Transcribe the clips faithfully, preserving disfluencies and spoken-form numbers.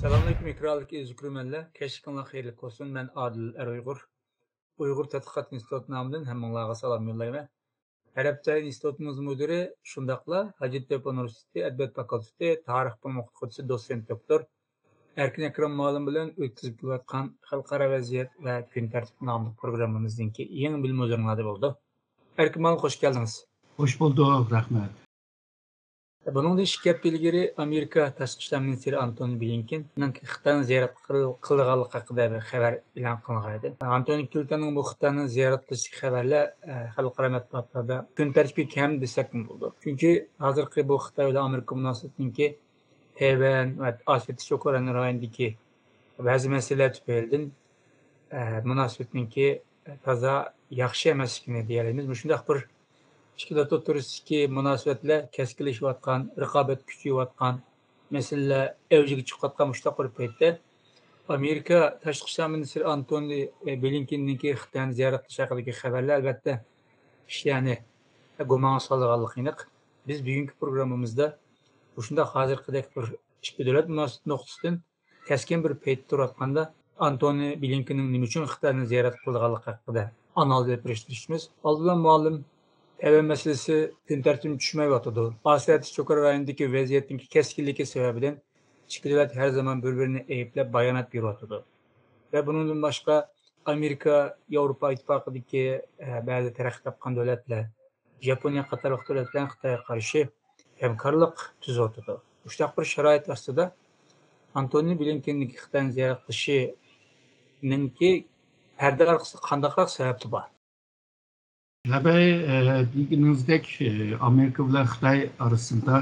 ئەسسالامۇئەلەيكۇم، ئېكرانلىق ئىزدىگۈچىلەر. كەچلىكىڭلار خەيرلىك بولسۇن. مەن ئادىل ئەر ئۇيغۇر. ئۇيغۇر تەتقىقات ئىنستىتۇتى نامىدىن ھەممىڭلارغا سالام يوللايمەن. ئەرەب تىلى ئىنستىتۇتىمىز مۇدىرى، شۇنداقلا ھاجەتتەپە ئۇنىۋېرسىتېتى ئەدەبىيات فاكۇلتېتى تارىخ بۆلۈم ئوقۇتقۇچىسى، دوتسېنت دوكتور ئەركىن ئەكرەم مۇئەللىم بىلەن ئۆتكۈزۈپ كېلىۋاتقان خەلقئارا ۋەزىيەت ۋە كۈن تەرتىپى ناملىق پروگراممىمىزنىڭكى يېڭى بۆلۈمى ھۇزۇرۇڭلاردا بولىدۇ. ئەركىن مۇئەللىم، خوش كەلدىڭىز. خوش بولدۇق، رەھمەت. بۇنىڭدىن ئىككى ھەپتە ئىلگىرى ئامېرىكا تاشقى ئىشلار مىنىستىرى ئانتونى بلىنكېننىڭ خىتاينى زىيارەت قىل-، قىلىدىغانلىقى ھەققىدە بىر خەۋەر ئېلان قىلىنغان ئىدى. ئانتونى بلىنكېننىڭ بۇ خىتاينى زىيارەت قىلىشتىكى خەۋەرلەر، ئە، خەلقئارا مەتبۇئاتلاردا كۈن تەرتىپكە كەلمىدى دېسەكمۇ بولىدۇ. چۈنكى ھازىرقى بۇ خىتاي بىلەن ئامېرىكا مۇناسىۋىتىنىڭكى تەيۋەن ۋە ئاسىيا تىنچ ئوكيان رايونىدىكى بەزى مەسىلىلەر تۈپەيلىدىن، ئە، مۇناسىۋەتنىڭكى تازا ياخشى ئەمەسلىكىنى دېيەلەيمىز. مۇشۇنداق بىر ئىككى دۆلەت ئوتتۇرىسىدىكى مۇناسىۋەتلەر كەسكىنلىشىۋاتقان، رىقابەت كۈچىيىۋاتقان، مەسىلىلەر ئەۋجىگە چىقىۋاتقان مۇشۇنداق بىر پەيتتە، ئامېرىكا تاشقى ئىشلار مىنىستىرى ئانتونى بلىنكېننىڭكى خىتاينى زىيارەت قىلىش ھەققىدىكى خەۋەرلەر، ئەلۋەتتە، كىشىلەرنى گۇمانغا سالىدىغانلىقى ئېنىق. بىز بۈگۈنكى پروگراممىمىزدا مۇشۇنداق ھازىرقىدەك بىر ئىككى دۆلەت مۇناسىۋىتى نۇقتىسىدىن كەسكىن بىر پەيتتە تۇرۇۋاتقاندا، ئانتونى بلىنكېننىڭ نېمە ئۈچۈن خىتاينى زىيارەت قىلىدىغانلىقى ھەققىدە ئانالىز ئېلىپ بېرىشنى ئىشلىتىمىز. ئالدى بىلەن مۇئەللىم، تەيۋەن مەسىلىسى كۈن تەرتىپىدىن چۈشمەيۋاتىدۇ. ئاسىيا تىنچ ئوكيان رايونىدىكى ۋەزىيەتنىڭكى كەسكىنلىكى سەۋەبىدىن ئىككى دۆلەت ھەر زامان بىر-بىرىنى ئەيىبلەپ بايانات بېرىۋاتىدۇ. ۋە بۇنىڭدىن باشقا، ئامېرىكا، ياۋروپا ئىتتىپاقىدىكى، ئە، بەزى تەرەققىي تاپقان دۆلەتلەر، ياپونىيە قاتارلىق دۆلەتلەر خىتايغا قارشى ھەمكارلىق تۈزۈۋاتىدۇ. مۇشۇنداق بىر شارائىت ئاستىدا ئانتونى بلىنكېننىڭ خىتاينى زىيارەت قىلىشىنىڭكى پەردە ئارقىسىدا قانداقراق سەۋەبلىرى بار؟ ھەبەي، ئە، دېگىنىڭىزدەك، ئە، ئامېرىكا بىلەن خىتاي ئارىسىدا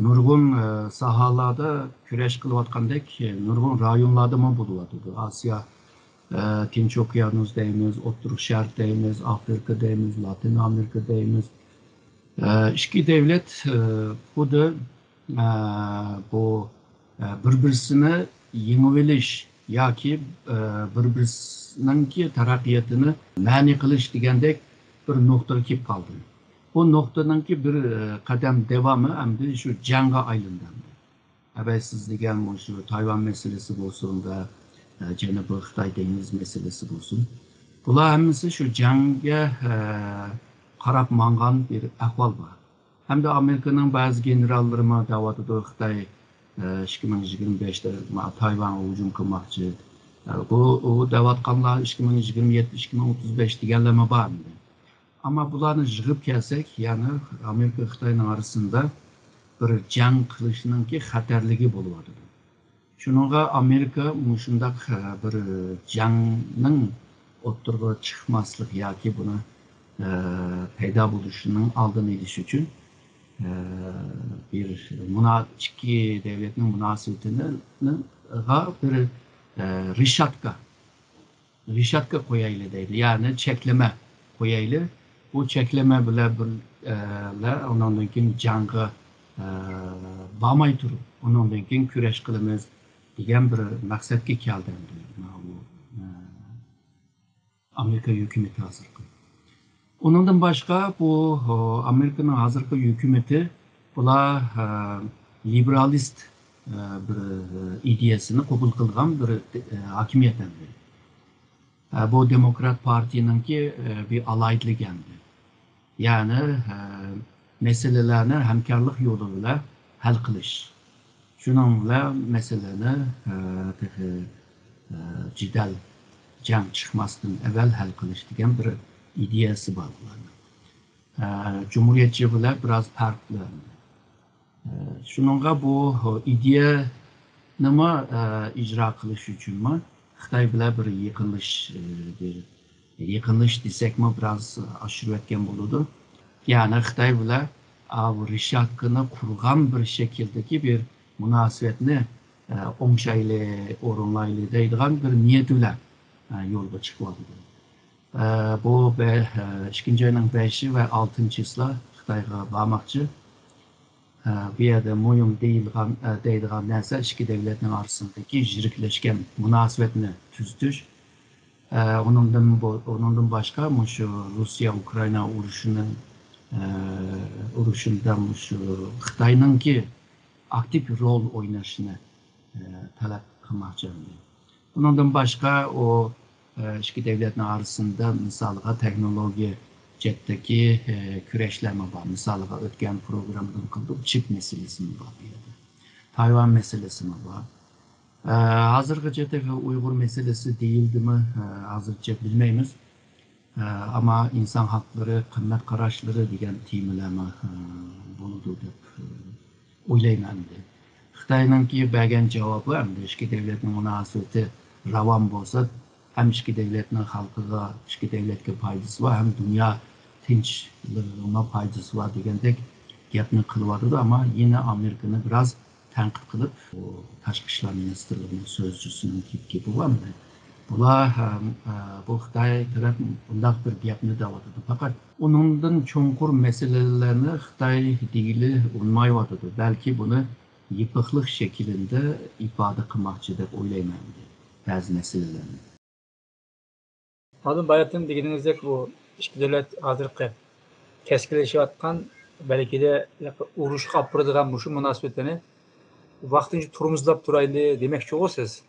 نۇرغۇن، ئە، ساھەلەردە كۈرەش قىلىۋاتقاندەك، ئە، نۇرغۇن رايونلاردىمۇ بولۇۋاتىدۇ. ئاسىيا، ئە، تىنچ ئوكيانۇس دەيمىز، ئوتتۇرا شەرق دەيمىز، ئافرىقا دەيمىز، لاتىن ئامېرىكا دەيمىز. ئە، ئىككى دۆلەت، ئە، خۇددى، ئە، بۇ، ئە، بىر-بىرسىنى يېڭىۋېلىش ياكى، ئە، بىر-بىرسىنىڭكى تەرەققىياتىنى مەنئى قىلىش دېگەندەك بىر نۇقتىغا كېلىپ قالدى. بۇ نۇقتىنىڭكى بىر، ئە، قەدەم داۋامى ئەمدى شۇ جەڭگە ئايلاندى ئەمدى. ئەبەي سىز دېگەن مۇشۇ تايۋان مەسىلىسى بولسۇن ۋە، ئە، جەنۇبىي خىتاي دېڭىز مەسىلىسى بولسۇن. بۇلار ھەممىسى شۇ جەڭگە، ئە، قاراپ ماڭغان بىر ئەھۋال بار. ھەمدە ئامېرىكىنىڭ بەزى گېنېراللىرىمۇ دەۋاتىدۇ، خىتاي، ئە، ئىككى مىڭ يىگىرمە بەشتە ما-، تايۋانغا ھۇجۇم قىلماقچى. ئە، بۇ، ئۇ دەۋاتقانلار ئىككى مىڭ يىگىرمە يەتتە، ئىككى مىڭ ئوتتۇز بەش دېگەنلەرمۇ بار ئەمدى. ئەمما بۇلارنى يىغىپ كەلسەك، يەنى ئامېرىكا خىتاينىڭ ئارىسىدا بىر جەڭ قىلىشنىڭكى خەتەرلىكى بولۇۋاتىدۇ. شۇنىڭغا ئامېرىكا مۇشۇنداق، ئە، بىر جەڭنىڭ ئوتتۇرىغا چىقماسلىق ياكى بۇنى، ئە، پەيدا بولۇشىنىڭ ئالدىنى ئېلىش ئۈچۈن، ئە، بىر مۇنا-، ئىككى دۆلەتنىڭ مۇناسىۋىتىنى، نىغا بىر، ئە، رېشاتكا رېشاتكا قويايلى دەيدۇ، يەنى چەكلىمە قويايلى. بۇ چەكلىمە بىلەن بىر، ئە، ئۇنىڭدىن كېيىن جەڭگە، ئە، بارماي تۇرۇپ، ئۇنىڭدىن كېيىن كۈرەش قىلىمىز دېگەن بىر مەقسەتكە كەلدى ئەمدى ماۋۇ، ئە، ئامېرىكا ھۆكۈمىتى ھازىرقى. ئۇنىڭدىن باشقا بۇ، ئامېرىكىنىڭ ھازىرقى ھۆكۈمىتى بۇلار، ئە، لىبېرالىست، ئە، بىر، ئە، ئىدىيەسىنى قوبۇل قىلغان بىر، ئە، ھاكىمىيەت ئەمدى. ئە، بۇ دېموكرات پارتىيىنىڭكى، ئە، بىر ئالاھىدىلىكى ئەمدى. يەنى، ئە، مەسىلىلەرنى ھەمكارلىق يولى بىلەن ھەل قىلىش. شۇنىڭ بىلەن مەسىلىنى، ئە، تېخى، ئە، جېدەل، جەڭ چىقماستىن ئەۋەل ھەل قىلىش دېگەن بىر ئىدىيەسى بار ئۇلارنىڭ. ئە، جۇمھۇرىيەتچى بىلەن بىراز پەرقلىق. ئە، شۇنىڭغا بۇ ئىدىيەنىمۇ، ئە، ئىجرا قىلىش ئۈچۈنمۇ خىتاي بىلەن بىر يېقىنلىش-، ئە، بىر يېقىنلىش دېسەكمۇ بىراز ئاشۇرۇۋەتكەن بولىدۇ. يەنى خىتاي بىلەن، ئاۋۇ رېشاتكىنى قۇرغان بىر شەكىلدىكى بىر مۇناسىۋەتنى، ئە، ئوڭشايلى، ئورۇنلايلى دەيدىغان بىر نىيەت بىلەن، ئە، يولغا چىقىۋاتىدۇ. ئە، بۇ بە-، ئە، ئىككىنچى ئاينىڭ بەشى ۋە ئالتىنچى چىسلا خىتايغا بارماقچى. ئە، بۇ يەردە مۇھىم دېيىلغان، ئە، دەيدىغان نەرسە ئىككى دۆلەتنىڭ ئارىسىدىكى يىرىكلەشكەن مۇناسىۋەتنى تۈزىتىش. ئە، ئۇنىڭدىن بۇ-، ئۇنىڭدىن باشقا مۇشۇ روسىيە ئۇكرائىنا ئۇرۇشىنى، ئە، ئۇرۇشىدا مۇشۇ خىتاينىڭكى ئاكتىپ رول ئوينىشىنى، ئە، تەلەپ قىلماقچى ئەمدى. بۇنىڭدىن باشقا ئۇ، ئە، ئىككى دۆلەتنىڭ ئارىسىدا مىسالغا تېخنولوگىيە جەھەتتىكى، ئە، كۈرەشلەرمۇ بار. مىسالغا ئۆتكەن پروگراممىدىن قىلدۇق، چىپ مەسىلىسىمۇ بار بۇ يەردە. تايۋان مەسىلىسىمۇ بار. ئە، ھازىرغىچە تېخى ئۇيغۇر مەسىلىسى دېيىلدىمۇ، ئە، ھازىرچە بىلمەيمىز. ئە، ئەمما ئىنسان ھەقلىرى، قىممەت قاراشلىرى دېگەن تېمىلارمۇ، ئە، بولىدۇ دەپ، ئە، ئويلايمەن ئەمدى. خىتاينىڭكى بەرگەن جاۋابى ئەمدى ئىككى دۆلەتنىڭ مۇناسىۋىتى راۋان بولسا، ھەم ئىككى دۆلەتنىڭ خەلقىگە، ئىككى دۆلەتكە پايدىسى بار، ھەم دۇنيا تىنچلىقىغا پايدىسى بار دېگەندەك گەپنى قىلىۋاتىدۇ. ئەمما يەنە ئامېرىكىنى بىراز تەنقىد قىلىپ، بۇ تاشقى ئىشلار مىنىستىرلىقىنىڭ سۆزچىسىنىڭ گېپى بار. بۇلار، ئە، ئە، بۇ خىتاي تەرەپ بۇنداق بىر گەپنى دەۋاتىدۇ. پەقەت ئۇنىڭدىن چوڭقۇر مەسىلىلەرنى خىتاي دېگىلى ئۇنىمايۋاتىدۇ. بەلكى بۇنى يېپىقلىق شەكلىدە ئىپادە قىلماقچى دەپ ئويلايمەن ئەمدى بەزى مەسىلىلەرنى. ماۋۇدىن باياتىن دېگىنىڭىزدەك، بۇ ئىككى دۆلەت ھازىرقى كەسكىنلىشىۋاتقان، بەلكىدە ئۇرۇشقا ئاپىرىدىغان مۇشۇ مۇناسىۋەتلەرنى ۋاقتىنچە تورمۇزلاپ تۇرايلى دېمەكچىغۇ سىز؟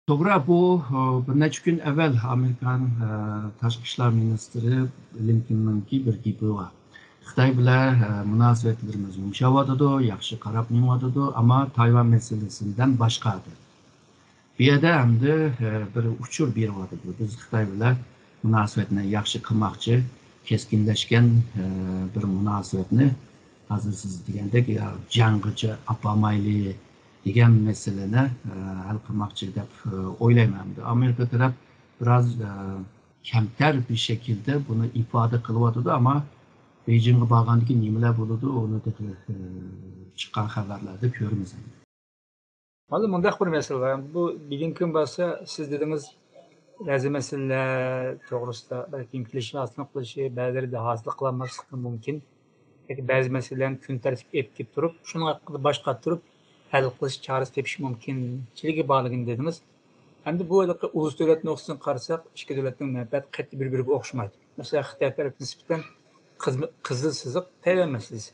توغرا، بۇ، ئە، بىر نەچچە كۈن ئەۋۋەل ئامېرىكان، ئە، تاشقى ئىشلار مىنىستىرى بلىنكېننىڭكى بىر گېپى بار. خىتاي بىلەن، ئە، مۇناسىۋەتلىرىمىز يۇمشاۋاتىدۇ، ياخشى قاراپ مېڭىۋاتىدۇ، ئەمما تايۋان مەسىلىسىدىن باشقا دەپ. بۇ يەردە ئەمدى، ئە، بىر ئۇچۇر بېرىۋاتىدۇ. بىز خىتاي بىلەن مۇناسىۋەتنى ياخشى قىلماقچى، كەسكىنلەشكەن، ئە، بىر مۇناسىۋەتنى ھازىر سىز دېگەندەك، يا، جەڭگىچە ئاپارمايلى دېگەن مەسىلىنى، ئە، ھەل قىلماقچى دەپ، ئە، ئويلايمەن. ئەمدى ئامېرىكا تەرەپ بىراز، ئە، كەمتەر بىر شەكىلدە بۇنى ئىپادە قىلىۋاتىدۇ، ئەمما بېيجىڭغا بارغاندىن كېيىن نېمىلەر بولىدۇ، ئۇنى تېخى، ئە، چىققان خەۋەرلەردە كۆرىمىز ئەمدى. مانا مۇنداق بىر مەسىلە بار. بۇ بلىنكېن بارسا، سىز دېدىڭىز، بەزى مەسىلىلەر توغرىسىدا بەلكىم كېلىشىم ھاسىل قىلىشى، بەزىلىرىدە ھاسىل قىلالماسلىقى مۇمكىن. ياكى بەزى مەسىلىلەرنى كۈن تەرتىپكە ئېلىپ كېلىپ تۇرۇپ، شۇنىڭ ھەققىدە باش قاتۇرۇپ ھەل قىلىش چارىسى تېپىشى مۇمكىنچىلىكى بارلىقىنى دېدىڭىز. ئەمدى بۇ ھېلىقى ئۇلۇس دۆلەت نۇقتىسىدىن قارىساق، ئىككى دۆلەتنىڭ مەنپەئەتى قەتئىي بىر-بىرىگە ئوخشىمايدۇ. مەسىلەن، خىتاي تەرىپىگە نىسبەتەن قىز-، قىزىل سىزىق تەيۋەن مەسىلىسى.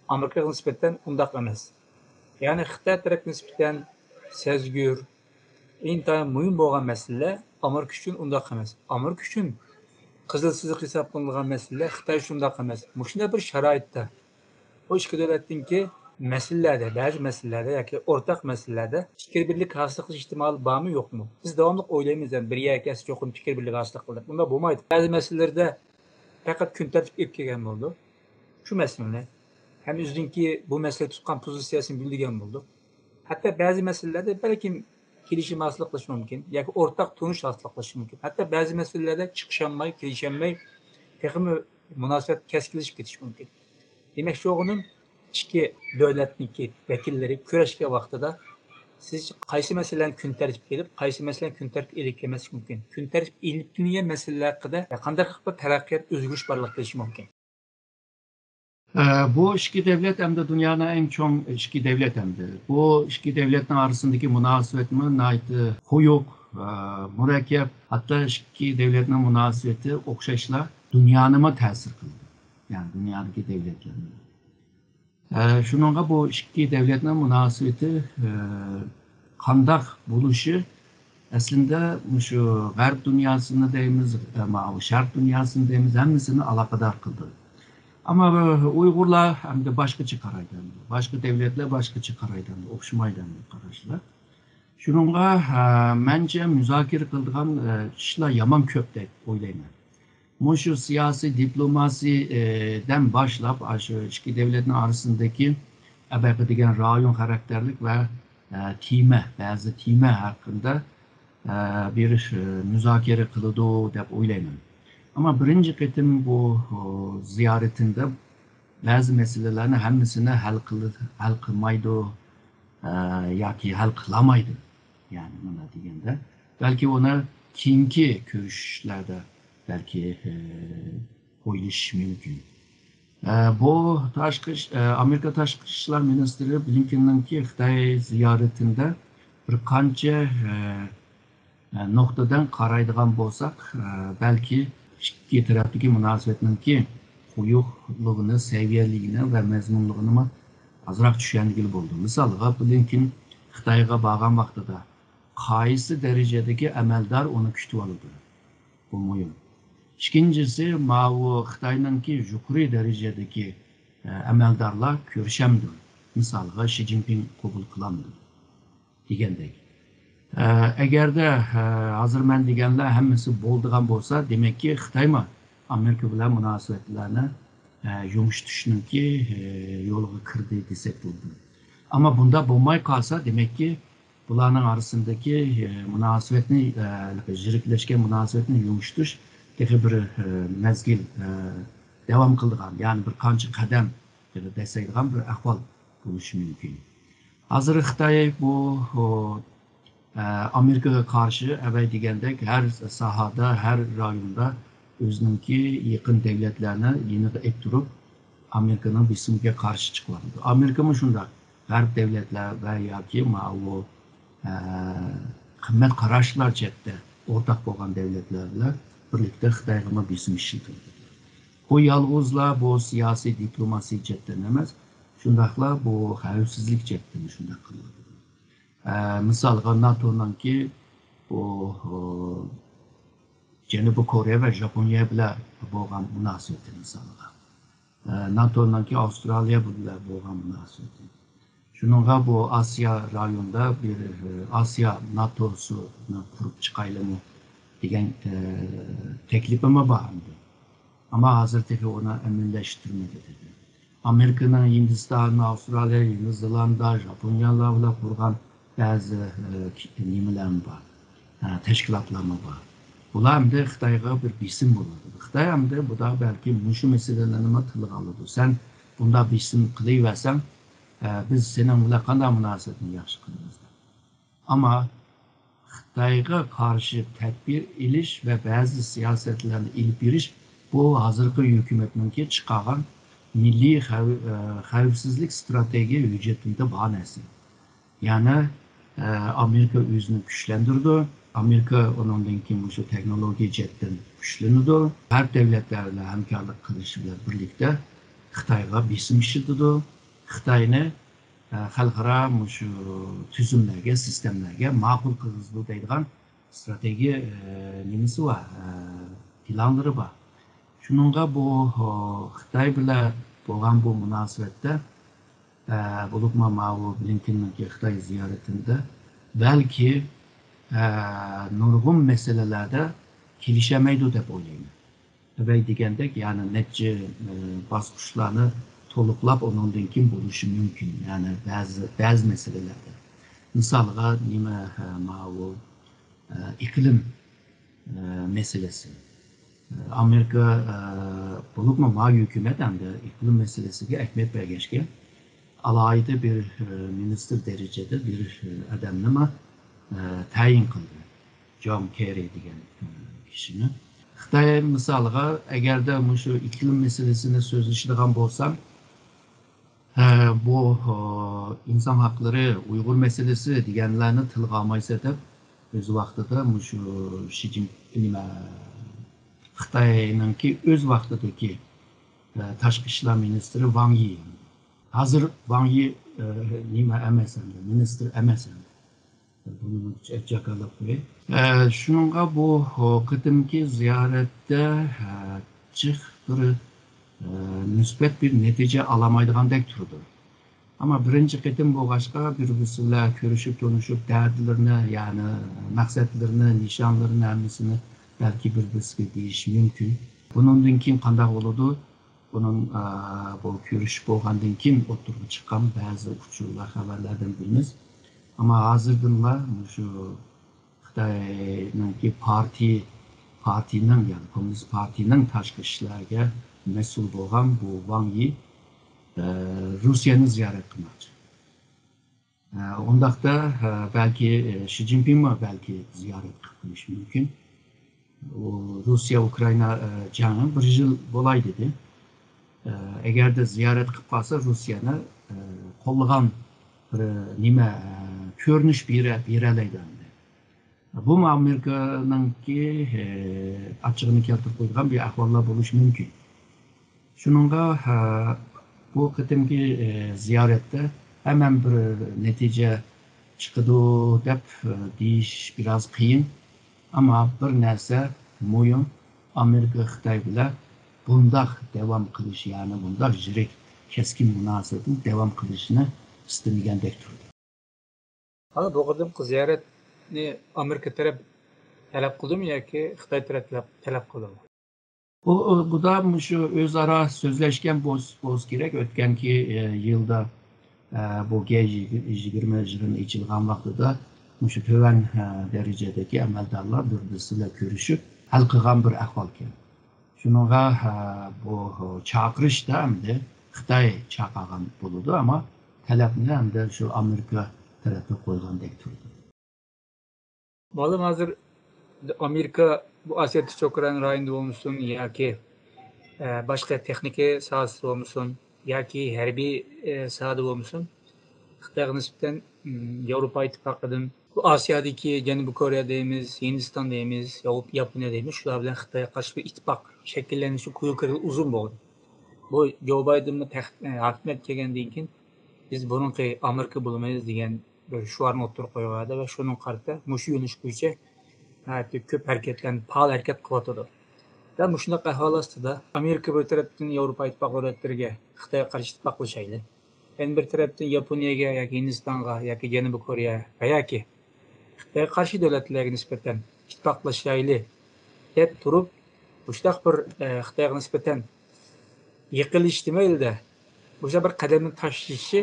ئامېرىكىغا نىسبەتەن ئۇنداق ئەمەس. يەنى خىتاي تەرەپكە نىسبەتەن سەزگۈر، ئىنتايىن مۇھىم بولغان مەسىلىلەر ئامېرىكا ئۈچۈن ئۇنداق ئەمەس. ئامېرىكا ئۈچۈن قىزىل سىزىق ھېسابلىنىدىغان مەسىلىلەر خىتاي ئۈچۈن ئۇنداق ئەمەس. مۇشۇنداق بىر شارائىتتا بۇ ئىككى دۆلەتنىڭكى مەسىلىلەردە، بەزى مەسىلىلەردە ياكى ئورتاق مەسىلىلەردە پىكىر بىرلىك ھاسىل قىلىش ئېھتىمالى بارمۇ، يوقمۇ؟ بىز داۋاملىق ئويلايمىز، يەنى بىر يەرگە كەلسە چوقۇم پىكىر بىرلىكى ھاسىل قىلدۇق. بۇنداق بولمايدۇ. بەزى مەسىلىلەردە پەقەت كۈن تەرتىپكە ئېلىپ كەلگەن بولىدۇ. شۇ مەسىلىنى ھەم ئۆزىنىڭكى بۇ مەسىلىگە تۇتقان پوزىتسىيەسىنى بىلدۈرگەن بولىدۇ. ھەتتا بەزى مەسىلىلەردە بەلكىم كېلىشىم ھاسىل قىلىشى مۇمكىن ياكى ئورتاق تونۇش ھاسىل قىلىشى مۇمكىن. ھەتتا بەزى مەسىلىلەردە چىقىشالماي، كېلىشەلمەي، تېخىمۇ مۇناسىۋەت كەسكىنلىشىپ كېتىشى مۇمكىن. دېمەكچى بولغىنىم، ئىككى دۆلەتنىڭكى ۋەكىللىرى كۆرۈشكەن ۋاقتىدا سىزچە قايسى مەسىلىلەرنى كۈن تەرتىپكە ئېلىپ، قايسى مەسىلىلەرنى كۈن تەرتىپكە ئېلىپ كەلمەسلىك مۇمكىن؟ كۈن تەرتىپكە ئېلىپ كېلىنگەن مەسىلىلەر ھەققىدە قانداق بىر تەرەققىيات، ئۆزگىرىش بارلىققا كېلىشى مۇمكىن؟ ئە، بۇ ئىككى دۆلەت ئەمدى دۇنيانىڭ ئەڭ چوڭ ئىككى دۆلەت ئەمدى. بۇ ئىككى دۆلەتنىڭ ئارىسىندىكى مۇناسىۋەتمۇ ناھايىتى قويۇق، ئە، مۇرەككەپ. ھەتتا ئىككى دۆلەتنىڭ مۇناسىۋىتى ئوخشاشلا دۇنيانىمۇ تەسىر قىلىدۇ. يەنى دۇنيادىكى دۆلەتلەرنى. ئە، شۇنىڭغا بۇ ئىككى دۆلەتنىڭ مۇناسىۋىتى، ئە، قانداق بولۇشى ئەسلىندە مۇشۇ غەرب دۇنياسىنى دەيمىز، ئە، ماۋۇ شەرق دۇنياسىنى دەيمىز، ھەممىسىنى ئالاقىدار قىلدى. ئەمما ئۇيغۇرلار ئەمدى باشقىچە قارايدۇ، باشقا دۆلەتلەر باشقىچە قارايدۇ، ئوخشىمايدۇ قاراشلار. شۇنىڭغا، ئە، مەنچە مۇزاكىرە قىلىدىغان، ئە، ئىشلار يامان كۆپ دەپ ئويلايمەن. مۇشۇ سىياسىي دىپلوماسىيەدىن باشلاپ، ئاشۇ ئىككى دۆلەتنىڭ ئارىسىندىكى ئەبەقە دېگەن رايون خاراكتېرلىك ۋە، ئە، تېما، بەزى تېما ھەققىدە، ئە، بىر، ئە، مۇزاكىرە قىلىدۇ دەپ ئويلايمەن. ئەمما بىرىنچى قېتىم بۇ، ئۇ، زىيارىتىندە بەزى مەسىلىلەرنى ھەممىسىنى ھەل قىل-، ھەل قىلمايدۇ، ئە، ياكى ھەل قىلالمايدۇ. يەنى مۇنداق دېگەندە، بەلكى ئۇنى كېيىنكى كۆرۈشۈشلەردە بەلكى، ئە، ئويلىشىش مۇمكىن. ئە، بۇ تاشقى ئىش-، ئە، ئامېرىكا تاشقى ئىشلار مىنىستىرى بلىنكېننىڭكى خىتاي زىيارىتىندە بىر قانچە، ئە، ئە، نۇقتىدىن قارايدىغان بولساق، ئە، بەلكى ئىككى تەرەپتىكى مۇناسىۋەتنىڭكى قويۇقلۇقىنى، سەۋىيەلىكىنى ۋە مەزمۇنلۇقىنىمۇ ئازراق چۈشەنگىلى بولىدۇ. مىسالغا، بلىنكېن خىتايغا بارغان ۋاقتىدا قايسى دەرىجىدىكى ئەمەلدار ئۇنى كۈتۈۋالىدۇ؟ بۇ مۇھىم. ئىككىنچىسى، ماۋۇ خىتاينىڭكى يۇقىرى دەرىجىدىكى، ئە، ئەمەلدارلار كۆرۈشەمدۇ؟ مىسالغا، شى جىنپىڭ قوبۇل قىلامدۇ؟ دېگەندەك. ئە، ئەگەردە، ئە، ھازىر مەن دېگەنلەر ھەممىسى بولىدىغان بولسا، دېمەككى، خىتايمۇ ئامېرىكا بىلەن مۇناسىۋەتلەرنى، ئە، يۇمشىتىشنىڭكى، ئە، يولىغا كىردى دېسەك بولىدۇ. ئەمما بۇنداق بولماي قالسا، دېمەككى، بۇلارنىڭ ئارىسىدىكى، ئە، مۇناسىۋەتنى، ئە، يىرىكلەشكەن مۇناسىۋەتنى يۇمشىتىش تېخى بىر، ئە، مەزگىل، ئە، داۋام قىلىدىغان، يەنى بىر قانچە قەدەم دەسسەيدىغان بىر ئەھۋال بولۇشى مۇمكىن. ھازىر خىتاي بۇ، ئۇ، ئە، ئامېرىكىغا قارشى ئەۋەي دېگەندەك ھەر ساھەدە، ھەر رايوندا ئۆزىنىڭكى يېقىن دەۋلەتلەرنى يېنىغا ئېلىپ تۇرۇپ، ئامېرىكىنىڭ بېسىمىغا قارشى چىقىۋاتىدۇ. ئامېرىكىمۇ شۇنداق غەرب دەۋلەتلەر ۋە ياكى ماۋۇ، ئە، قىممەت قاراشلار جەھەتتە ئورتاق بولغان دەۋلەتلەر بىلەن بىرلىكتە خىتايغىمۇ بېسىم ئىشلىتىۋاتىدۇ. بۇ يالغۇزلا بۇ سىياسىي دىپلوماسىيە جەھەتتىن ئەمەس، شۇنداقلا بۇ خەۋپسىزلىك جەھەتتىن شۇنداق قىلىۋاتىدۇ. ئە، مىسالغا، ناتونىڭكى بۇ، ئۇ، جەنۇبىي كورېيە ۋە ژاپونىيە بىلەن بولغان مۇناسىۋىتى، مىسالغا. ئە، ناتونىڭكى ئاۋسترالىيە بىلەن بولغان مۇناسىۋىتى. شۇنىڭغا بۇ ئاسىيا رايونىدا بىر، ئە، ئاسىيا ناتوسىنى قۇرۇپ چىقايلىمۇ دېگەن، ئە، تەكلىپىمۇ بار ئەمدى. ئەمما ھازىر تېخى ئۇنى ئەمەلىيلەشتۈرمىدى دېدى. ئامېرىكىنىڭ ھىندىستان، ئاۋسترالىيە، يېڭى زېلاندىيە، ژاپونىيەلەر بىلەن قۇرغان بەزى، ئە، نېمىلەرمۇ بار، ئە، تەشكىلاتلارمۇ بار. بۇلار ئەمدى خىتايغا بىر بېسىم بولىدۇ. خىتاي ئەمدى بۇدا بەلكى مۇشۇ مەسىلىلەرنىمۇ تىلغا ئالىدۇ. سەن بۇنداق بېسىم قىلىۋەرسەڭ، ئە، بىز سېنىڭ بىلەن قانداق مۇناسىۋەتنى ياخشى قىلىمىز دەپ. ئەمما خىتايغا قارشى تەدبىر ئېلىش ۋە بەزى سىياسەتلەرنى ئېلىپ بېرىش، بۇ ھازىرقى ھۆكۈمەتنىڭكى چىقارغان مىللىي خەۋ-، ئە، خەۋپسىزلىك ئىستراتېگىيە ھۆججىتىدە بار نەرسە. يەنى، ئە، ئامېرىكا ئۆزىنى كۈچلەندۈرىدۇ. ئامېرىكا ئۇنىڭدىن كېيىن مۇشۇ تېخنولوگىيە جەھەتتىن كۈچلىنىدۇ. غەرب دەۋلەتلەر بىلەن ھەمكارلىق قىلىشى بىلەن بىرلىكتە خىتايغا بېسىم ئىشلىتىدۇ. خىتاينى، ئە، خەلقئارا مۇشۇ تۈزۈملەرگە، سىستېمىلەرگە ماقۇل قىلغۇزىدۇ دەيدىغان ئىستراتېگىيە، ئە، نېمىسى بار، ئە، پىلانلىرى بار. شۇنىڭغا بۇ، ئۇ، خىتاي بىلەن بولغان بۇ مۇناسىۋەتتە، ئە، بولۇپمۇ ماۋۇ بلىنكېننىڭكى خىتاي زىيارىتىدە بەلكى، ئە، نۇرغۇن مەسىلىلەردە كېلىشەلمەيدۇ دەپ ئويلايمەن. ئەۋەي دېگەندەك، يەنى نەچچە، ئە، باسقۇچلارنى تولۇقلاپ، ئۇنىڭدىن كېيىن بولۇشى مۇمكىن. يەنى بەزى، بەزى مەسىلىلەردە. مىسالغا، نېمە، ئە، ماۋۇ، ئە، ئىقلىم، ئە، مەسىلىسى. ئە، ئامېرىكا، ئە، بولۇپمۇ ما ھۆكۈمەت ئەمدى ئىقلىم مەسىلىسىگە ئەھمىيەت بەرگەچكە، ئالاھىدە بىر، ئە، مىنىستىر دەرىجىدە بىر، ئە، ئادەمنىمۇ، ئە، تەيىن قىلدى. جون كېررى دېگەن، ئە، كىشىنى. خىتاي مىسالىغا، ئەگەردە مۇشۇ ئىقلىم مەسىلىسىنى سۆزلىشىدىغان بولسام، ئە، بۇ، ئە، ئىنسان ھەقلىرى، ئۇيغۇر مەسىلىسى دېگەنلەرنى تىلغا ئالمايسەن دەپ، ئۆز ۋاقتىدا مۇشۇ شى جىن-، نېمە، خىتاينىڭكى ئۆز ۋاقتىدىكى، ئە، تاشقى ئىشلار مىنىستىرى ۋاڭ يى. ھازىر ۋاڭ يى، ئە، نېمە ئەمەس ئەمدى، مىنىستىر ئەمەس ئەمدى. بۇنى جاكارلاپ قوياي. ئە، شۇنىڭغا بۇ، ئۇ، قېتىمقى زىيارەتتە، ئە، جىق بىر، ئە، مۇسبەت بىر نەتىجە ئالالمايدىغاندەك تۇرىدۇ. ئەمما بىرىنچى قېتىم بولغاچقا، بىر-بىرسى بىلەن كۆرۈشۈپ، تونۇشۇپ، دەردلىرىنى، يەنى مەقسەتلىرىنى، نىشانلىرىنى ھەممىسىنى بەلكى بىر-بىرسىگە دېيىشى مۇمكىن. بۇنىڭدىن كېيىن قانداق بولىدۇ؟ بۇنىڭ، ئە، بۇ كۆرۈشۈپ بولغاندىن كېيىن ئوتتۇرىغا چىققان بەزى ئۇچۇرلار، خەۋەرلەردىن بىلىمىز. ئەمما ھازىردىنلا مۇشۇ خىتاينىڭكى پارتىي، پارتىينىڭ، يەنى كوممۇنىست پارتىيىنىڭ تاشقى ئىشلارغا مەسئۇل بولغان بۇ ۋاڭ يى، ئە، روسىيەنى زىيارەت قىلماقچى. ئە، ئۇنداقتا، ئە، بەلكى، ئە، شى جىنپىڭمۇ بەلكى زىيارەت قىلىپ قويۇشى مۇمكىن. ئۇ روسىيە ئۇكرائىنا، ئە، جەڭى بىر يىل بولاي دېدى. ئە، ئەگەردە زىيارەت قىلىپ قالسا، روسىيەنى، ئە، قوللىغان بىر نېمە، ئە، كۆرۈنۈش بېرە-، بېرەلەيدۇ ئەمدى. بۇمۇ ئامېرىكىنىڭكى، ئە، ئاچچىقىنى كەلتۈرۈپ قويىدىغان بىر ئەھۋاللار بولۇشى مۇمكىن. شۇنىڭغا، ئە، بۇ قېتىمقى، ئى، زىيارەتتە ھەممەم بىر نەتىجە چىقىدۇ دەپ، ئى، دېيىش بىراز قىيىن. ئەمما بىر نەرسە مۇھىم، ئامېرىكا خىتاي بىلەن بۇنداق داۋام قىلىش، يەنى بۇنداق يىرىك، كەسكىن مۇناسىۋەتنى داۋام قىلىشىنى ئىستىمىگەندەك تۇردى. ھالا بۇ قېتىمقى زىيارەتنى ئامېرىكا تەرەپ تەلەپ قىلدىمۇ ياكى خىتاي تەرەپ تەلەپ قىلدىمۇ؟ بۇ، بۇدا مۇشۇ ئۆزئارا سۆزلەشكەن بولس-، بولسا كېرەك. ئۆتكەنكى، ئە، يىلدا، ئە، بۇ گەي يىگىرمە يىغىنى ئېچىلغان ۋاقتىدا مۇشۇ تۆۋەن، ئە، دەرىجىدىكى ئەمەلدارلار بىر-، بىرسى بىلەن كۆرۈشۈپ، ھەل قىلغان بىر ئەھۋالكەن. شۇنىڭغا، ئە، بۇ چاقىرىشتا ئەمدى خىتاي چاقىرغان بولىدۇ، ئەمما تەلەپنى ئەمدى شۇ ئامېرىكا تەرەپكە قويغاندەك تۇرىدۇ. مۇئەللىم، ھازىر ئامېرىكا بۇ ئاسىيا تىنچ ئوكيان رايونىدا بولمىسۇن ياكى، ئە، باشقا تېخنىكا ساھەسىدە بولمىسۇن ياكى ھەربىي، ئە، ساھەدە بولمىسۇن، خىتايغا نىسبەتەن، م، ياۋروپا ئىتتىپاقىدىن، بۇ ئاسىيادىكى جەنۇبىي كورېيە دەيمىز، ھىندىستان دەيمىز، ياۋ-، ياپونىيە دەيمىز، شۇلار بىلەن خىتايغا قارشى بىر ئىتتىپاق شەكىللەنىشى كۆرۈلگىلى ئۇزۇن بولدى. بۇ جو بايدېنمۇ تەخت-، ئە، ھاكىمىيەتكە كەلگەندىن كېيىن، بىز بۇرۇنقى ئامېرىكا بولىمىز دېگەن بىر شوئارنى ئوتتۇرىغا قويۇۋەردى ۋە شۇنىڭغا قارىتا مۇشۇ يۆنىلىش بويىچە ناھايىتى كۆپ ھەرىكەتلەرنى، پائال ھەرىكەت قىلىۋاتىدۇ. دەل مۇشۇنداق ئەھۋال ئاستىدا ئامېرىكا بىر تەرەپتىن ياۋروپا ئىتتىپاق دۆلەتلىرىگە خىتايغا قارشى ئىتتىپاقلىشايلى، يەنە بىر تەرەپتىن ياپونىيەگە ياكى ھىندىستانغا ياكى جەنۇبىي كورېيە ۋە ياكى خىتايغا قارشى دۆلەتلەرگە نىسبەتەن ئىتتىپاقلىشايلى دەپ تۇرۇپ، مۇشۇنداق بىر، ئە، خىتايغا نىسبەتەن يېقىنلىشىش دېمەيلى-دە، مۇشۇنداق بىر قەدەمنى تاشلىشى،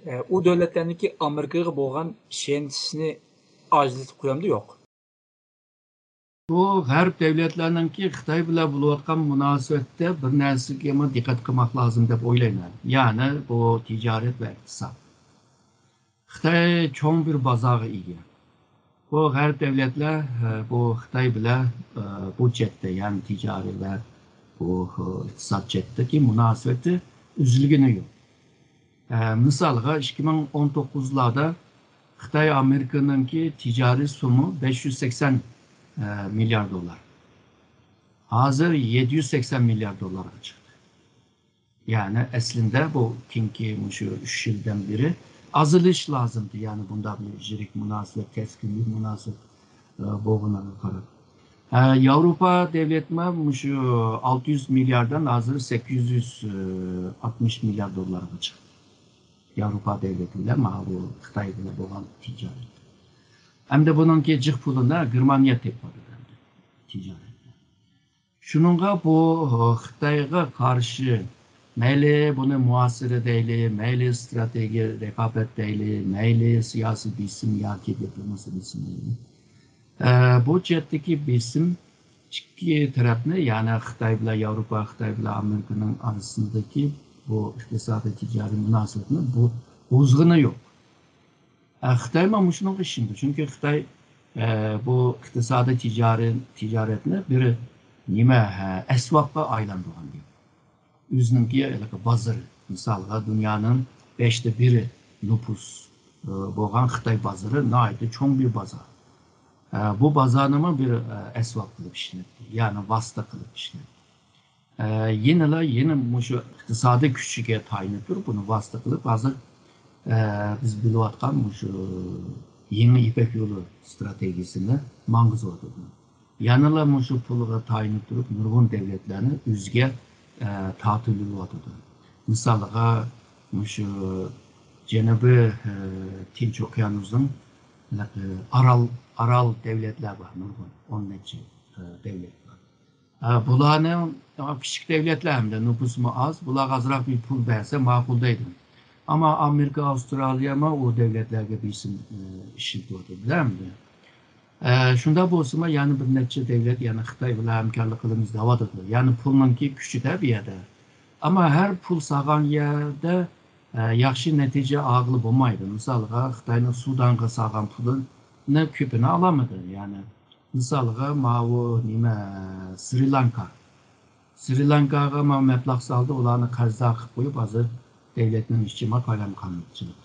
ئە، ئۇ دۆلەتلەرنىڭكى ئامېرىكىغا بولغان ئىشەنچىسىنى ئاجىزلىتىپ قويامدۇ، يوق؟ بۇ غەرب دۆلەتلەرنىڭكى خىتاي بىلەن بولۇۋاتقان مۇناسىۋەتتە بىر نەرسىگىمۇ دىققەت قىلماق لازىم دەپ ئويلايمەن. يەنى بۇ تىجارەت ۋە ئىقتىساد. خىتاي چوڭ بىر بازارغا ئىگە. بۇ غەرب دۆلەتلەر، ئە، بۇ خىتاي بىلەن، ئە، بۇ جەھەتتە، يەنى تىجارىي ۋە بۇ، ئە، ئىقتىساد جەھەتتىكى مۇناسىۋىتى ئۈزۈلگىنى يوق. ئە، مىسالغا، ئىككى مىڭ ئون توققۇزلاردا خىتاي ئامېرىكىنىڭكى تىجارىي سومى بەش يۈز سەكسەن، ئە، مىليار دوللار. ھازىر يەتتە يۈز سەكسەن مىليار دوللارغا چىقتى. يەنى ئەسلىندە بۇ كېيىنكى مۇشۇ ئۈچ يىلدىن بېرى ئازىلىش لازىمدى. يەنى بۇنداق بىر يىرىك مۇناسىۋەت، كەسكىن بىر مۇناسىۋەت، ئە، بولغىنىغا قاراپ. ئە، ياۋروپا دۆلىتىمۇ مۇشۇ ئالتە يۈز مىليارددىن ھازىر سەككىز يۈز ئاتمىش مىليارد دوللارغا چىقتى. ياۋروپا دۆلىتى بىلەن ماۋۇ خىتاي بىلەن بولغان تىجارەت. ئەمدى بۇنىڭكى جىق پۇلىنى گېرمانىيە تېپىۋاتىدۇ ئەمدى تىجارەتتە. شۇنىڭغا بۇ خىتايغا قارشى مەيلى بۇنى مۇھاسىرە دەيلى، مەيلى ئىستراتېگىيە رىقابەت دەيلى، مەيلى سىياسىي بېسىم ياكى دىپلوماسىي بېسىم دەيلى. ئە، بۇ جەھەتتىكى بېسىم ئىككى تەرەپنى، يەنى خىتاي بىلەن ياۋروپا، خىتاي بىلەن ئامېرىكىنىڭ ئارىسىندىكى بۇ ئىقتىسادىي تىجارىي مۇناسىۋەتنى بۇ بۇزغىنى يوق. ئە، خىتايمۇ مۇشۇنىڭغا ئىشىنىدۇ. چۈنكى خىتاي، ئە، بۇ ئىقتىسادىي تىجارەت، تىجارەتنى بىر نېمە، ئە، ئەسۋابقا ئايلاندۇرغان گەپ. ئۆزىنىڭكى ھېلىقى بازىرى، مىسالغا، دۇنيانىڭ بەشتە بىرى نوپۇس، ئە، بولغان خىتاي بازىرى ناھايىتى چوڭ بىر بازار. ئە، بۇ بازارنىمۇ بىر، ئە، ئەسۋاب قىلىپ ئىشلەتتى، يەنى ۋاسىتە قىلىپ ئىشلەتتى. ئە، يەنىلا، يەنە مۇشۇ ئىقتىسادىي كۈچىگە تايىنىپ تۇرۇپ، بۇنى ۋاسىتە قىلىپ، ھازىر، ئە، بىز بىلىۋاتقان مۇشۇ يېڭى يىپەك يولى ئىستراتېگىيىسىنى ماڭغۇزۇۋاتىدۇ. يەنىلا مۇشۇ پۇلغا تايىنىپ تۇرۇپ، نۇرغۇن دۆلەتلەرنى ئۆزىگە، ئە، تارتىۋېلىۋاتىدۇ. مىسالغا، مۇشۇ جەنۇبىي، ئە، تىنچ ئوكيانۇسنىڭ، ئە، ئارال، ئارال دۆلەتلەر بار، نۇرغۇن، ئون نەچچە، ئە، دۆلەت بار. ئە، بۇلارنىڭ، ئە، كىچىك دۆلەتلەر ھەمدە نوپۇسىمۇ ئاز، بۇلارغا ئازراق بىر پۇل بەرسە ماقۇل دەيدۇ. ئەمما ئامېرىكا، ئاۋسترالىيەمۇ ئۇ دۆلەتلەرگە بېسىم، ئە، ئىشلىتىۋاتىدۇ، بىلەمدۇ؟ ئە، شۇنداق بولسىمۇ، يەنە بىر نەچچە دۆلەت يەنە خىتاي بىلەن ھەمكارلىق قىلىمىز دەۋاتىدۇ. يەنى پۇلنىڭكى كۈچىدە بۇ يەردە. ئەمما ھەر پۇل سالغان يەردە، ئە، ياخشى نەتىجە ئالغىلى بولمايدۇ. مىسالغا، خىتاينىڭ سۇدانغا سالغان پۇلىنى كۆپىنى ئالالمىدى. يەنى، مىسالغا، ماۋۇ نېمە، سرى لانكا. سرى لانكاغا ماۋۇ مەبلەغ سالدى، ئۇلارنى قەرزدار قىلىپ قويۇپ، ھازىر دۆلەتنىڭ ئىچى ما قايرام قانۇنچىلىق.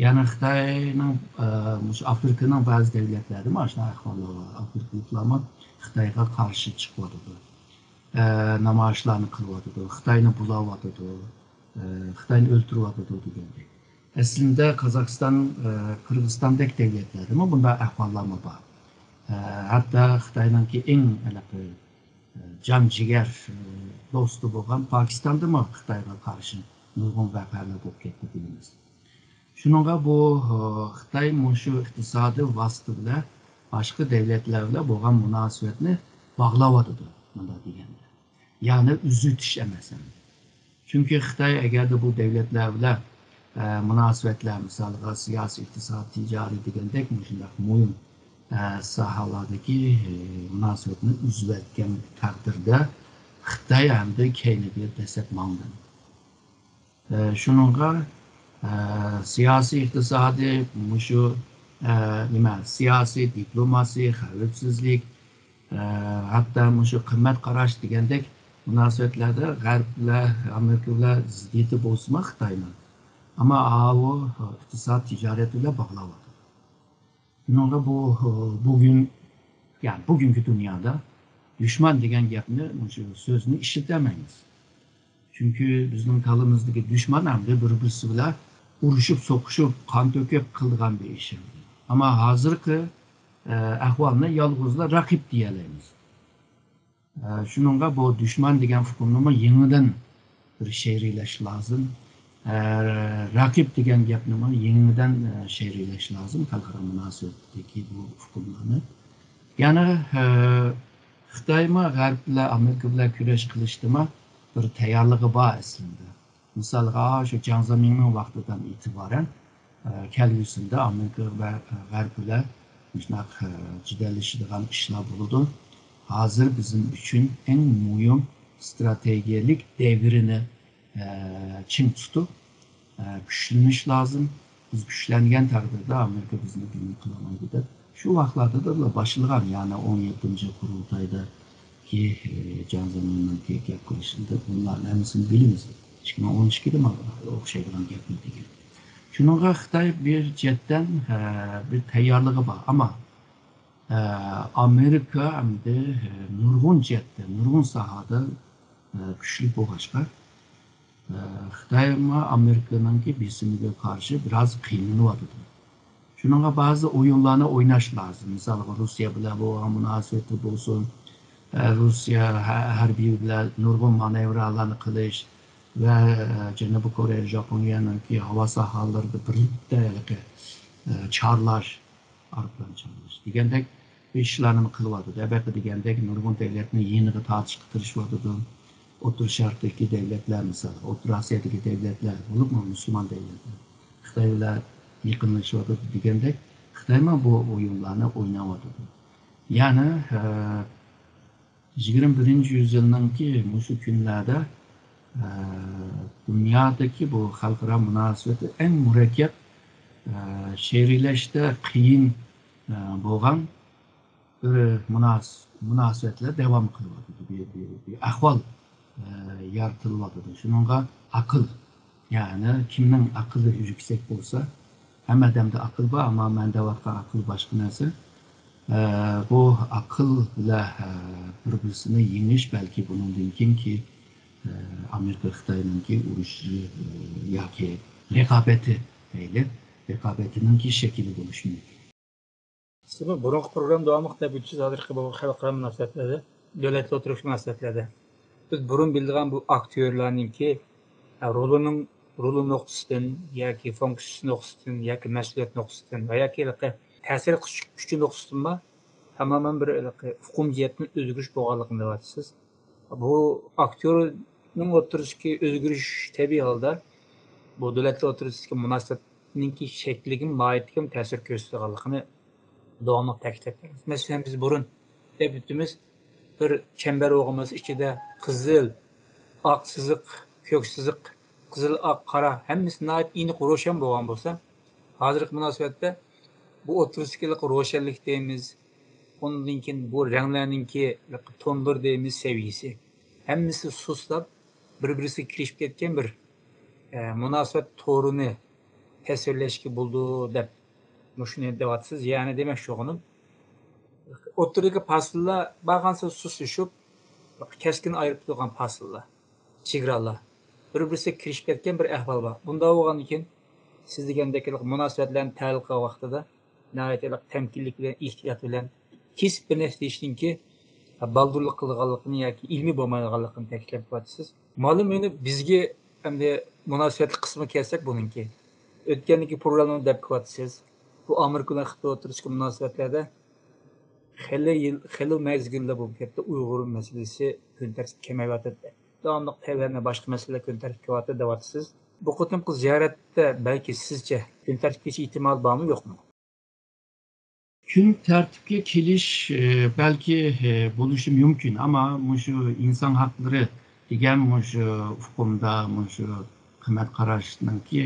يەنى خىتاينىڭ، ئە، مۇشۇ ئافرىقىنىڭ بەزى دۆلەتلەردە مانا شۇنداق ئەھۋاللار بار. ئافرىقىلىقلارمۇ خىتايغا قارشى چىقىۋاتىدۇ. ئە، نامايىشلارنى قىلىۋاتىدۇ. خىتاينى بۇلاۋاتىدۇ. ئە، خىتاينى ئۆلتۈرۈۋاتىدۇ دېگەندەك. ئەسلىندە قازاقىستان، ئە، قىرغىزىستاندەك دۆلەتلەردىمۇ بۇنداق ئەھۋاللارمۇ بار. ئە، ھەتتا خىتاينىڭكى ئېڭ ھېلىقى، ئە، جان جىگەر، ئە، دوستى بولغان پاكىستاندىمۇ خىتايغا قارشى نۇرغۇن ۋەقەلەر بولۇپ كەتتى دېيمىز. شۇنىڭغا بۇ، ئە، خىتاي مۇشۇ ئىقتىسادىي ۋاسىتە بىلەن باشقا دۆلەتلەر بىلەن بولغان مۇناسىۋەتنى باغلاۋاتىدۇ، مۇنداق دېگەندە. يەنى ئۈزۈۋېتىش ئەمەس ئەمدى. چۈنكى خىتاي ئەگەردە بۇ دۆلەتلەر بىلەن، ئە، مۇناسىۋەتلەر، مىسالغا، سىياسىي، ئىقتىساد، تىجارىي دېگەندەك مۇشۇنداق مۇھىم، ئە، ساھەلەردىكى، ئە، مۇناسىۋەتنى ئۈزۈۋەتكەن تەقدىردە، خىتاي ئەمدى كەينىگە دەسسەپ ماڭدى. ئە، شۇنىڭغا، ئە، سىياسىي، ئىقتىسادىي، مۇشۇ، ئە، نېمە، سىياسىي، دىپلوماسىي، خەۋپسىزلىك، ئە، ھەتتا مۇشۇ قىممەت قاراش دېگەندەك مۇناسىۋەتلەردە غەرب بىلەن، ئامېرىكا بىلەن زىددىيىتى بولسىمۇ خىتاينىڭ، ئەمما ئاۋۇ ئىقتىساد، تىجارەت بىلەن باغلاۋاتىدۇ. شۇنىڭغا بۇ، بۈگۈن، يەنى بۈگۈنكى دۇنيادا دۈشمەن دېگەن گەپنى، مۇشۇ سۆزنى ئىشلىتەلمەيمىز. چۈنكى بىزنىڭ كاللىمىزدىكى دۈشمەن ئەمدى بىر-بىرسى بىلەن ئۇرۇشۇپ، سوقۇشۇپ، قان تۆكۈپ قىلىدىغان بىر ئىش. ئەمما ھازىرقى، ئە، ئەھۋالنى يالغۇزلا رەقىب دېيەلەيمىز. ئە، شۇنىڭغا بۇ دۈشمەن دېگەن ئۇقۇمنىمۇ يېڭىدىن بىر شەرھلەش لازىم. ئە، رەقىب دېگەن گەپنىمۇ يېڭىدىن، ئە، شەرھلەش لازىم، خەلقئارا مۇناسىۋەتتىكى بۇ ئۇقۇملارنى. يەنى، ئە، خىتايمۇ غەرب بىلەن، ئامېرىكا بىلەن كۈرەش قىلىشتىمۇ بىر تەييارلىقى بار ئەسلىدە. مىسالغا، شۇ جياڭ زېمىڭنىڭ ۋاقتىدىن ئېتىبارەن، ئە، كەلگۈسىدە ئامېرىكا ۋە، ئە، غەرب بىلەن مۇشۇنداق، ئە، جېدەللىشىدىغان ئىشلار بولىدۇ. ھازىر بىزنىڭ ئۈچۈن ئەڭ مۇھىم ستراتېگىيەلىك دەۋرىنى، ئە، چىڭ تۇتۇپ، ئە، كۈچلىنىش لازىم. بىز كۈچلەنگەن تەقدىردە ئامېرىكا بىزنى گۇمانلىق قىلالمايدۇ دەپ شۇ ۋاقىتلاردىلا باشلىغان، يەنى ئون يەتتىنچى قۇرۇلتايدىكى، ئە، جياڭ زېمىڭنىڭكى گەپ قىلىشىدا بۇلارنىڭ ھەممىسىنى بىلىمىز. ئىككى مىڭ ئون ئىككىدە مانا ئوخشايدىغان گەپنى دېگەن. شۇنىڭغا خىتاي بىر جەھەتتىن، ئە، بىر تەييارلىقى بار، ئەمما، ئە، ئامېرىكا ئەمدى، ئە، نۇرغۇن جەھەتتە، نۇرغۇن ساھەدە، ئە، كۈچلۈك بولغاچقا، ئە، خىتايمۇ ئامېرىكىنىڭكى بېسىمىغا قارشى بىراز قىينىلىۋاتىدۇ. شۇنىڭغا بەزى ئويۇنلارنى ئويناش لازىم. مىسالغا، روسىيە بىلەن بولغان مۇناسىۋىتى بولسۇن، ئە، روسىيە ھە-، ھەربىي بىلەن نۇرغۇن مانېۋرلارنى قىلىش ۋە، ئە، جەنۇبىي كورېيە، ژاپونىيەنىڭكى ھاۋا ساھەلىرىدە بىرلىكتە ھېلىقى، ئە، چارلاش، ئايروپىلان چارلاش دېگەندەك ئىشلارنى قىلىۋاتىدۇ. ئەلۋەتتە دېگەندەك نۇرغۇن دۆلەتنى يېنىغا تارتىشقا تىرىشىۋاتىدۇ. ئوتتۇرا شەرقتىكى دۆلەتلەر، مىسال، ئوتتۇرا ئاسىيادىكى دۆلەتلەر، بولۇپمۇ مۇسۇلمان دۆلەتلەر خىتاي بىلەن يېقىنلىشىۋاتىدۇ دېگەندەك، خىتايمۇ بۇ ئويۇنلارنى ئويناۋاتىدۇ. يەنى، ئە، يىگىرمە بىرىنچى يۈزيىلنىڭكى مۇشۇ كۈنلەردە، ئە، دۇنيادىكى بۇ خەلقئارا مۇناسىۋىتى ئەڭ مۇرەككەپ، ئە، شەرھلەشتە قىيىن، ئە، بولغان بىر مۇناس-، مۇناسىۋەتلەر داۋام قىلىۋاتىدۇ. بىر، بىر، بىر ئەھۋال، ئە، يارىتىلىۋاتىدۇ. شۇنىڭغا ئەقىل، يەنى كىمنىڭ ئەقلى يۈكسەك بولسا، ھەممە ئادەمدە ئەقىل بار، ئەمما مەن دەۋاتقان ئەقىل باشقا نەرسە. ئە، بۇ ئەقىل بىلەن، ئە، بىر-بىرسىنى يېڭىش بەلكى بۇنىڭدىن كېيىنكى، ئە، ئامېرىكا خىتاينىڭكى ئۇرۇشى، ئە، ياكى رىقابىتى دەيلى، رىقابىتىنىڭكى شەكلى بولۇشى مۇمكىن. سىزمۇ بۇرۇنقى پروگرامما داۋاملىق دەپ ئۆتىسىز، ھازىرقى بۇ خەلقئارا مۇناسىۋەتلەردە، دۆلەتلەر ئوتتۇرىسىدىكى مۇناسىۋەتلەردە. بىز بۇرۇن بىلىدىغان بۇ ئاكتيورلارنىڭكى، ئە، رولىنىڭ، رولى نۇقتىسىدىن ياكى فۇنكسىيىسى نۇقتىسىدىن ياكى مەسئۇلىيەت نۇقتىسىدىن ۋە ياكى ھېلىقى تەسىر قىلىش كۈچى نۇقتىسىدىنمۇ تامامەن بىر ھېلىقى ئۇقۇم جەھەتتىن ئۆزگىرىش بولغانلىقىنى دەۋاتىسىز. بۇ ئاكتيورنىڭ ئوتتۇرىسىدىكى ئۆزگىرىش تەبىئىي ھالدا بۇ دۆلەتلەر ئوتتۇرىسىدىكى مۇناسىۋەتنىڭكى شەكلىگىمۇ، ماھىيىتىگىمۇ تەسىر كۆرسىتىدىغانلىقىنى داۋاملىق تەكىتلەپ بېرىمىز. مەسىلەن، بىز بۇرۇن دەپ ئۆتتىمىز، بىر چەمبەر بولغان بولسا، ئىچىدە قىزىل، ئاق سىزىق، كۆك سىزىق، قىزىل، ئاق، قارا، ھەممىسى ناھايىتى ئېنىق، روشەن بولغان بولسا، ھازىرقى مۇناسىۋەتتە بۇ ئوتتۇرىسىدىكى روشەنلىك دەيمىز، ئۇنىڭدىن كېيىن بۇ رەڭلەرنىڭكى تونلار دەيمىز، سەۋىيىسى، ھەممىسى سۇسلاپ، بىر-بىرسىگە كىرىشىپ كەتكەن بىر، ئە، مۇناسىۋەت تورىنى تەسۋىرلەشكە بولىدۇ دەپ مۇشۇنى دەۋاتىسىز. يەنى دېمەكچى بولغىنىم، ئوتتۇرىدىكى پاسىللار بارغانسېرى سۇسلىشىپ، كەسكىن ئايرىپ تۇرغان پاسىللار، چېگرالار. بىر-بىرسىگە كىرىشىپ كەتكەن بىر ئەھۋال بار. بۇنداق بولغاندىكىن، سىز دېگەندەك مۇناسىۋەتلەرنى تەھلىل قىلغان ۋاقتىدا ناھايىتى تەمكىنلىك بىلەن، ئېھتىيات بىلەن، كېسىپ بىر نەرسە دېيىشنىڭكى بالدۇرلۇق قىلىدىغانلىقىنى ياكى ئىلمىي بولمايدىغانلىقىنى تەكىتلەپ قىلىۋاتىسىز. مەلۇم، ئەمدى بىزگە ئەمدى مۇناسىۋەتلىك قىسمىغا كەلسەك بۇنىڭكى. ئۆتكەندىكى پروگراممىنى دەپ قىلىۋاتىسىز. بۇ ئامېرىكا بىلەن خىتاي ئوتتۇرىسىدىكى مۇناسىۋەتلەردە خېلى يىل، خېلى مەزگىللەر بولۇپ كەتتى، ئۇيغۇر مەسىلىسى كۈن تەرتىپكە كەلمەيۋاتىدۇ. داۋاملىق تەيۋەن ۋە باشقا مەسىلىلەر كۈن تەرتىپكە كېلىۋاتىدۇ دەۋاتىسىز. بۇ قېتىمقى زىيارەتتە بەلكى سىزچە كۈن تەرتىپكە كېلىشى ئېھتىمالى بارمۇ، يوقمۇ؟ كۈن تەرتىپكە كېلىش، ئى، بەلكى، ئى، بولۇشى مۇمكىن، ئەمما مۇشۇ ئىنسان ھەقلىرى دېگەن مۇشۇ ئۇقۇمدا، مۇشۇ قىممەت قاراشنىڭكى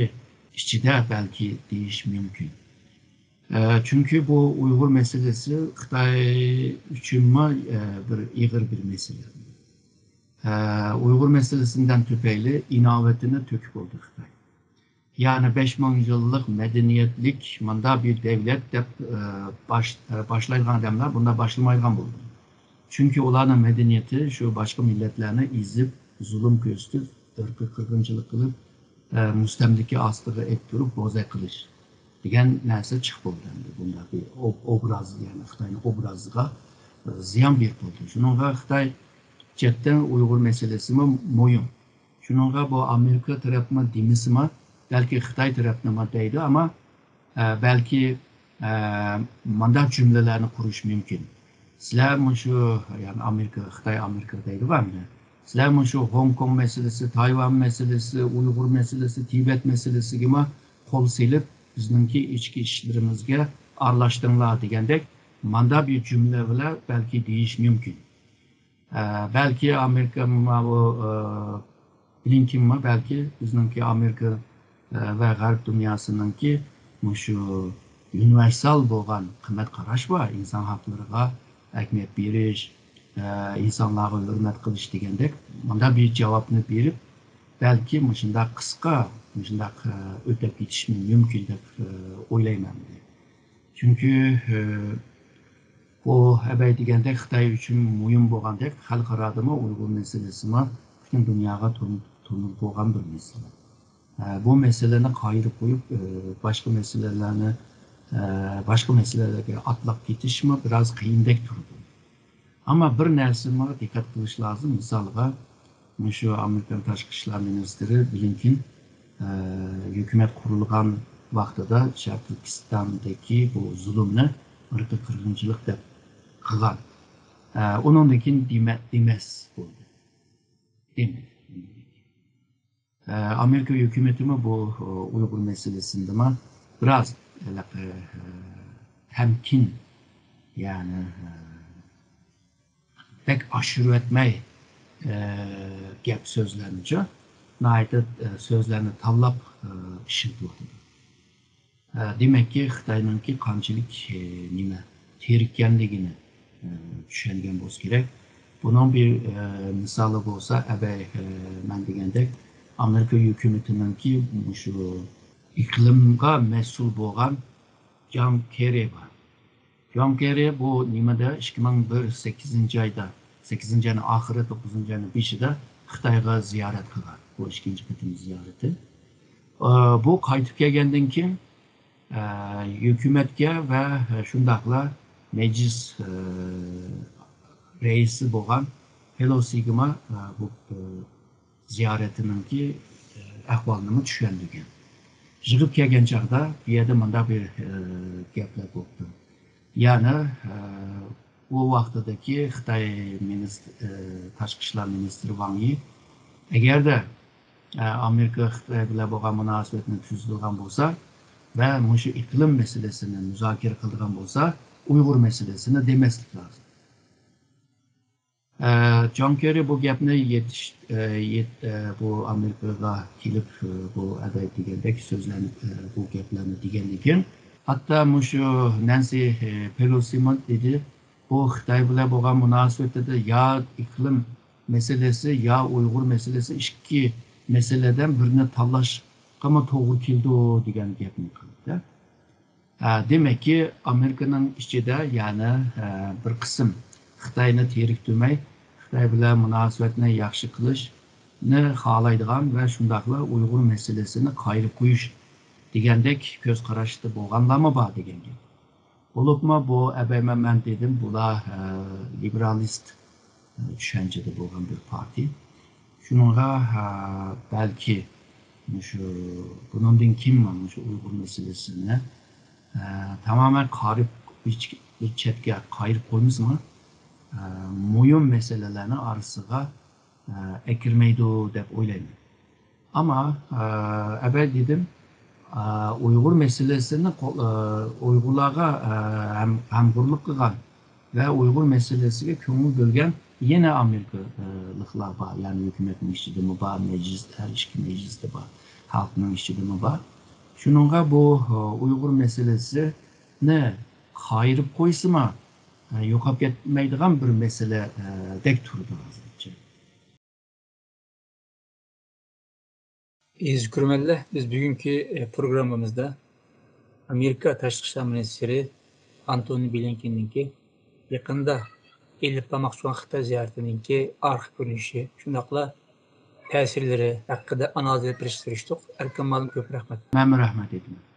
ئىچىدە بەلكى دېيىش مۇمكىن. ئە، چۈنكى بۇ ئۇيغۇر مەسىلىسى خىتاي ئۈچۈنمۇ، ئە، بىر ئېغىر بىر مەسىلە. ئە، ئۇيغۇر مەسىلىسىدىن تۈپەيلى ئىناۋىتىنى تۆكۈپ بولدى خىتاي. يەنى بەش مىڭ يىللىق مەدەنىيەتلىك مۇنداق بىر دەۋلەت دەپ، ئە، باش-، ئە، باشلايدىغان ئادەملەر بۇنداق باشلىمايدىغان بولدى. چۈنكى ئۇلارنىڭ مەدەنىيىتى شۇ باشقا مىللەتلەرنى ئېزىپ، زۇلۇم كۆرسىتىپ، ئىرقىي قىرغىنچىلىق قىلىپ، ئە، مۇستەملىكە ئاستىغا ئېلىپ تۇرۇپ، بوزەك قىلىش دېگەن نەرسە چىقىپ بولدى ئەمدى. بۇنداق بىر ئوب-، ئوبراز، يەنى خىتاينىڭ ئوبرازىغا، ئە، زىيان بېرىپ بولدى. شۇنىڭغا خىتاي جەھەتتىن ئۇيغۇر مەسىلىسىمۇ مۇھىم. شۇنىڭغا بۇ ئامېرىكا تەرەپمۇ دېمىسىمۇ، بەلكى خىتاي تەرەپنىمۇ دەيدۇ، ئەمما، ئە، بەلكى، ئە، مۇنداق جۈملىلەرنى قۇرۇش مۇمكىن. سىلەر مۇشۇ، يەنى ئامېرىكا، خىتاي ئامېرىكا دەيدىغۇ ئەمدى. سىلەر مۇشۇ خوڭكوڭ مەسىلىسى، تايۋان مەسىلىسى، ئۇيغۇر مەسىلىسى، تىبەت مەسىلىسىگىمۇ قول سېلىپ، بىزنىڭكى ئىچكى ئىشلىرىمىزگە ئارىلاشتىڭلار دېگەندەك، مۇنداق بىر جۈملە بىلەن بەلكى دېيىش مۇمكىن. ئە، بەلكى ئامېرىكا ماۋۇ، ئە، بلىنكېنمۇ بەلكى بىزنىڭكى ئامېرىكا، ئە، ۋە غەرب دۇنياسىنىڭكى مۇشۇ ئۇنىۋېرسال بولغان قىممەت قاراش بار، ئىنسان ھەقلىرىغا ئەھمىيەت بېرىش، ئە، ئىنسانلارغا ھۆرمەت قىلىش دېگەندەك مۇنداق بىر جاۋابنى بېرىپ، بەلكى مۇشۇنداق قىسقا، مۇشۇنداق، ئە، ئۆتۈپ كېتىشى مۇمكىن دەپ، ئە، ئويلايمەن. چۈنكى، ئە، بۇ ئەبەي دېگەندەك خىتاي ئۈچۈن مۇھىم بولغاندەك، خەلقئارادىمۇ ئۇيغۇر مەسىلىسىمۇ پۈتۈن دۇنياغا تونۇ-، تونۇلۇپ بولغان بىر مەسىلە. ئە، بۇ مەسىلىنى قايرىپ قويۇپ، ئە، باشقا مەسىلىلەرنى، ئە، باشقا مەسىلىلەرگە ئاتلاپ كېتىشمۇ بىراز قىيىندەك تۇرىدۇ. ئەمما بىر نەرسىمۇ دىققەت قىلىش لازىم. مىسالغا، مۇشۇ ئامېرىكىنىڭ تاشقى ئىشلار مىنىستىرى بلىنكېن، ئە، ھۆكۈمەت قۇرۇلغان ۋاقتىدا شەرقىي تۈركىستاندىكى بۇ زۇلۇمنى ئىرقىي قىرغىنچىلىق دەپ قىلغان. ئە، ئۇنىڭدىن كېيىن دېمە-، دېمەس بولدى. دېمىدى. ئە، ئامېرىكا ھۆكۈمىتىمۇ بۇ، ئۇيغۇر مەسىلىسىندىمۇ بىراز، ھېلىقى، ئە، تەمكىن، يەنى، ئە، بەك ئاشۇرۇۋەتمەي، ئە، گەپ سۆزلەرنىچۇ، ناھايىتى، ئە، سۆزلەرنى تاللاپ، ئە، ئىشلىتىۋاتىدۇ. ئە، دېمەككى، خىتاينىڭكى قانچىلىك، ئە، نېمە، تىرىككەنلىكىنى، ئە، چۈشەنگەن بولسا كېرەك. بۇنىڭ بىر، ئە، مىسالى بولسا، ئەبەي، ئە، مەن دېگەندەك، ئامېرىكا ھۆكۈمىتىنىڭكى مۇشۇ ئىقلىمغا مەسئۇل بولغان جان كېررى بار. جان كېررى بۇ نېمىدە، ئىككى مىڭ بىر، سەككىزىنچى ئايدا، سەككىزىنچى ئاينىڭ ئاخىرى، توققۇزىنچى ئاينىڭ بېشىدا خىتايغا زىيارەت قىلغان. بۇ ئىككىنچى قېتىم زىيارىتى. ئە، بۇ قايتىپ كەلگەندىن كېيىن، ئە، ھۆكۈمەتكە ۋە شۇنداقلا مەجلىس، ئە، رەئىسى بولغان پېلوسىگىمۇ، ئە، بۇ، ئە، زىيارىتىنىڭكى، ئە، ئەھۋالىنىمۇ چۈشەندۈرگەن. يىغىپ كەلگەن چاغدا بۇ يەردە مۇنداق بىر، ئە، گەپلەر بوپتۇ. يەنى، ئە، ئۇ ۋاقتىدىكى خىتاي مىنىست-، ئە، تاشقى ئىشلار مىنىستىرى ۋاڭ يى، ئەگەردە، ئە، ئامېرىكا خىتاي بىلەن بولغان مۇناسىۋەتنى تۈزىدىغان بولسا ۋە مۇشۇ ئىقلىم مەسىلىسىنى مۇزاكىرە قىلىدىغان بولسا، ئۇيغۇر مەسىلىسىنى دېمەسلىك لازىم. ئە، جان كېررى بۇ گەپنى يېتىش-، ئە، يېت-، ئە، بۇ ئامېرىكىغا كېلىپ، ئە، بۇ ئەبەي دېگەندەك سۆزلەرنى، ئە، بۇ گەپلەرنى دېگەندىن كېيىن، ھەتتا مۇشۇ نەنسى، ئە، پېلوسىمۇ دېدى، بۇ خىتاي بىلەن بولغان مۇناسىۋىتىدە يا ئىقلىم مەسىلىسى، يا ئۇيغۇر مەسىلىسى، ئىككى مەسىلىدىن بىرنى تاللاشقىمۇ توغرا كېلىدۇ دېگەن گەپنى قىلدى. ئە، دېمەككى، ئامېرىكىنىڭ ئىچىدە يەنە، ئە، بىر قىسىم خىتاينى تېرىكتۈرمەي، خىتاي بىلەن مۇناسىۋەتنى ياخشى قىلىش، نى خالايدىغان ۋە شۇنداقلا ئۇيغۇر مەسىلىسىنى قايرىپ قويۇش دېگەندەك كۆز قاراشتا بولغانلارمۇ بار دېگەن گەپ. بولۇپمۇ بۇ ئەبەي مەن دېدىم، بۇلار، ئە، لىبېرالىست، ئە، چۈشەنچىدە بولغان بىر پارتىيە. شۇنىڭغا، ئە، بەلكى مۇشۇ بۇنىڭدىن كېيىن مۇشۇ ئۇيغۇر مەسىلىسىنى، ئە، تامامەن قارىپ بىر چەتكە قايرىپ قويمىسىمۇ، ئە، مۇھىم مەسىلىلەرنىڭ ئارىسىغا، ئە، ئەكىرمەيدۇ دەپ ئويلايمەن. ئەمما، ئە، ئەۋەل دېدىم، ئە، ئۇيغۇر مەسىلىسىنى قول-، ئە، ئۇيغۇرلارغا، ئە، ھەم-، غەمخورلۇق قىلغان ۋە ئۇيغۇر مەسىلىسىگە كۆڭۈل بۆلگەن يەنە ئامېرىكىلىقلار بار. يەنى ھۆكۈمەتنىڭ ئىچىدىمۇ بار، مەجلىس، ھەر ئىككى مەجلىستە بار، خەلقنىڭ ئىچىدىمۇ بار. شۇنىڭغا بۇ، ئە، ئۇيغۇر مەسىلىسىنى قايرىپ قويسىمۇ، ئە، يوقاپ كەتمەيدىغان بىر مەسىلە، ئە، دەك تۇرىدۇ ھازىرچە. ئەزىز كۆرۈرمەنلەر، بىز بۈگۈنكى، ئە، پروگراممىمىزدا ئامېرىكا تاشقى ئىشلار مىنىستىرى ئانتونى بلىنكېننىڭكى يېقىندا ئېلىپ بارماقچى بولغان خىتاي زىيارىتىنىڭكى ئارقا كۆرۈنۈشى، شۇنداقلا تەسىرلىرى ھەققىدە ئانالىز ئېلىپ بېرىشقا تىرىشتۇق. ئەركان مۇئەللىم، كۆپ رەھمەت. مەنمۇ رەھمەت ئېيتىمەن.